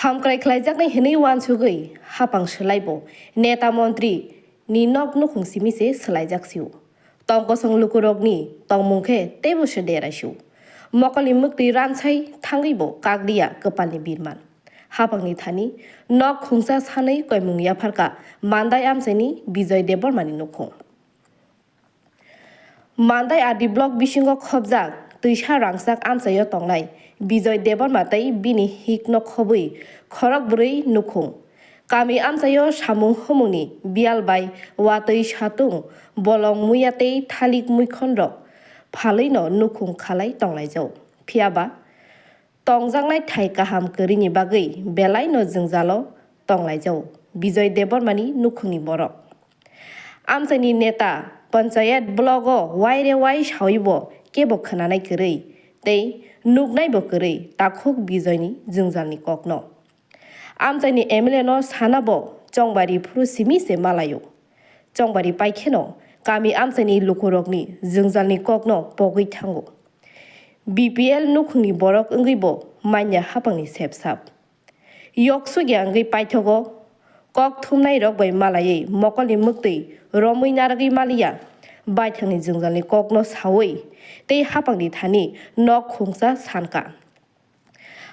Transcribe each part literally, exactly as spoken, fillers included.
Hamkrai khlaijaknai hwnwi uansugwi hapang swlaibo neta montri ni nok nukhung simi se swlaijak sio. Tongkosong lukurokni tongmung khe teibo se dera sio. Mokolni mwktwi ransai thangwibo kakliya kwpalni birman. Hapangni thani nok khungsa sanwi koimung yapharkha Mandai amchaini Bijoy Debbarmani nukhung. Mandai R D block bisingo khobjak twisa rangchak amchaio tongnai Bijoy Debbarma tei bini hikno khobwi khorok bwrwi nukhung. Kami amchaio samung humungni biyal bai watwi satung, bolong muya tei thalik muikhonrok phalwino nukhung khalai tonglaijao. Phiyaba tongjaknai thai kaham kwrwini bagwi belaino jwngjalo tonglaijao Bijoy Debbarmani nukhungni borok. Amchaini neta panchayat blogo waire wai sawibo kebo khwnanai kwrwi tei nuknaibo kwrwi takhuk Bijoyni jwngjalni kokno. Amchaini M L A no sanabo chongbari phuru simi se malaio. Chongbari paikheno kami amchaini lukurokni jwngjalni kokno pogwi thango. B P L nukhungni borok wngwibo manya hapangni sepsap. Yoksugya wngwi paithogo kok thumnairok bai malaiwi mokolni mwktwi romwi narwgwi maliya baithangni jwngjalni kokno sawi tei hapangni thani nok khungsa sankha.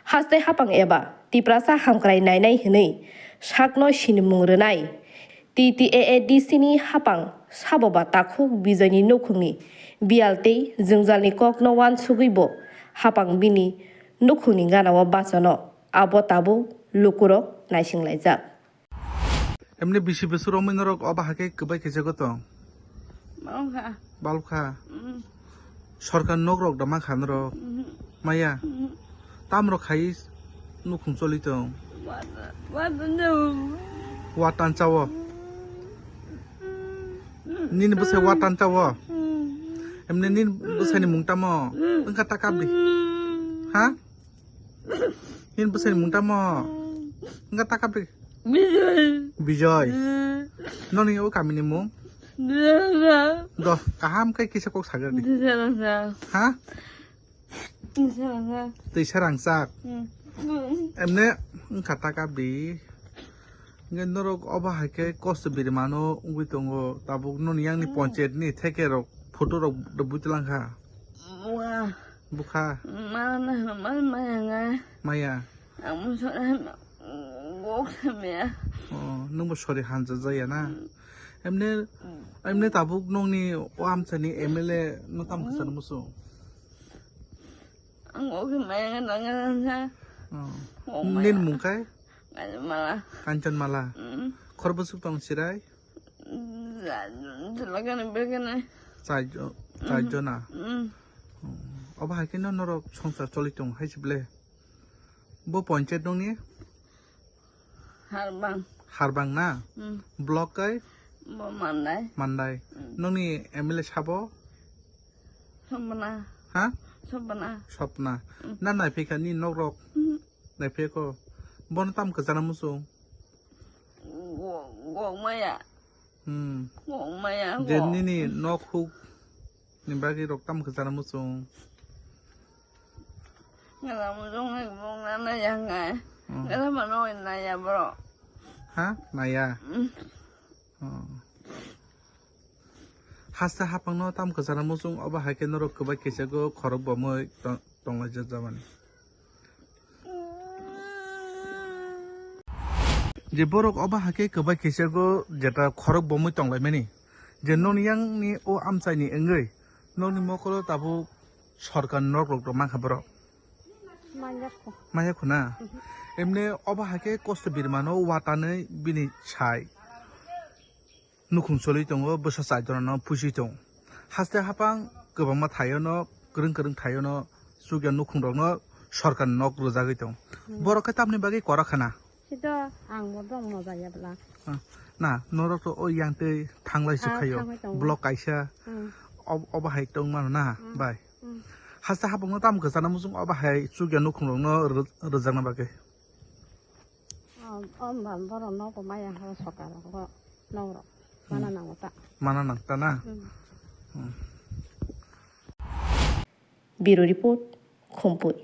Haste hapang eba Tiprasa hamkrai nainai hwnwi sakno sinimung rwnai T T A A D C ni hapang saboba takhuk Bijoyni nukhungni biyal tei jwngjalni kokno uansugwibo hapang bini nukhungni ganao bachano abo tabuk lukurok naisinglaijak. Emni bisi bwswk romwi norok obo hai khe kwbai khe jago tong? Balkha. Balkha? Mm. Sorkar nok rok da mankha norok? Mhm. Maya? Mhm. Tam rok khai nukhung choli tong? Wata, wata no. Watan chawo? Mm. Nini bwsai watan chawo? Mm. Emni nini bwsai ni mung tamo? Mm. Wngkha ta kap di. Mm. Ha? Nini bwsai ni mung tamo? Wngkha ta kap di. Bijoy. Bijoy. Mm. Noni o kami ni mung? Bijoy. Do, kaham khe kisa kok sagar di. Bijoy. Ha? Twisa rangchak. Mm. Emne wngkha ta kap di. Hwnkhe norok obo hai khe kosto birimano wngwi tongo. Tabuk noni yang ni Mm. Panchayat ni theke rok photo rok do bui twlang kha. Bua. Bukha. Mana, mana maya nga. Maya. Ang mo sori han gok samya. Oh, nwng bo sori hanjak jaya na. Mm. Emne, Mm. emne tabuk nongni o amchani M L A no tam Mm. kwchar musu. Ang ogi maya nga nang nga sa. Oh. Oh, maya. Nini mung kai? Kanchanmala. Kanchanmala. Mm. Khor bwswk tong sirai? Ja, jala gana bela gana. Chai jo-, chai Mhm. jona. Mm. Oh. Obo hai khe no norok songsar choli tong hai se ble. Bo panchayat nongni? Harbang. Harbang na? Mm. Block kai? Bo Mandai. Mandai. Mm. Nongni M L A sabo? Sopna. Ha? Sopna. Sopna. Mm. Na naiphikha ni nok rok? Mm. Naiphiko. Bono tam kwchana muchung? Go-, gokmaya. Hmm. Gokmaya, je go. Nini nok huk ni bagwi rok tam kwchana muchung? Ngala muchung hai bong na naya ngai. Hmm. Ngala mano naya bro. Ha? Naya? Hmm. Oh. Haste hapangno tam kwchana muchung, obo hai khe norok kwbai kisa go khorok bomwi tong-, tonglaijak jabani. Je borok obo hai khe kwbai kisa go jeta khorok bomwi tonglaimani, je noni yang ni o amchai ni wngwi noni mokolo tabuk sorkar nok rok rok mankha borok. Manya kho. Manya kho na? Mhm. Emne obo hai khe kosto birmano watanwi bini sai. Nukhung choli tongo, bwsa chai jora no pusi tongo. Haste hapang kwbangma thaio no, kwrwng kwrwng thaio no, chukya nukhung rok no sorkar ni nok rwjagwi tongo. Hmm. Borok khe tamni bagwi kwrak khana? Sito ang bo dong no jaya bla. Ah, na, norok to o yang tei thanglai Ah, sukhaio. Thanglai tongo. Block kaisa, Hmm. ob-, obo hai tong mano na, Hmm. bai. Hmm. Haste hapang no tam kwchana muchung obo hai chukya nukhung rok no rw-, rwjakna bagwi. O, o, ba, borok nogo maya ho soka rogo, nok rok. Mana Hmm. nango ta? Mana nang ta na? Hmm. Hmm. Bureau Report, Khumpui.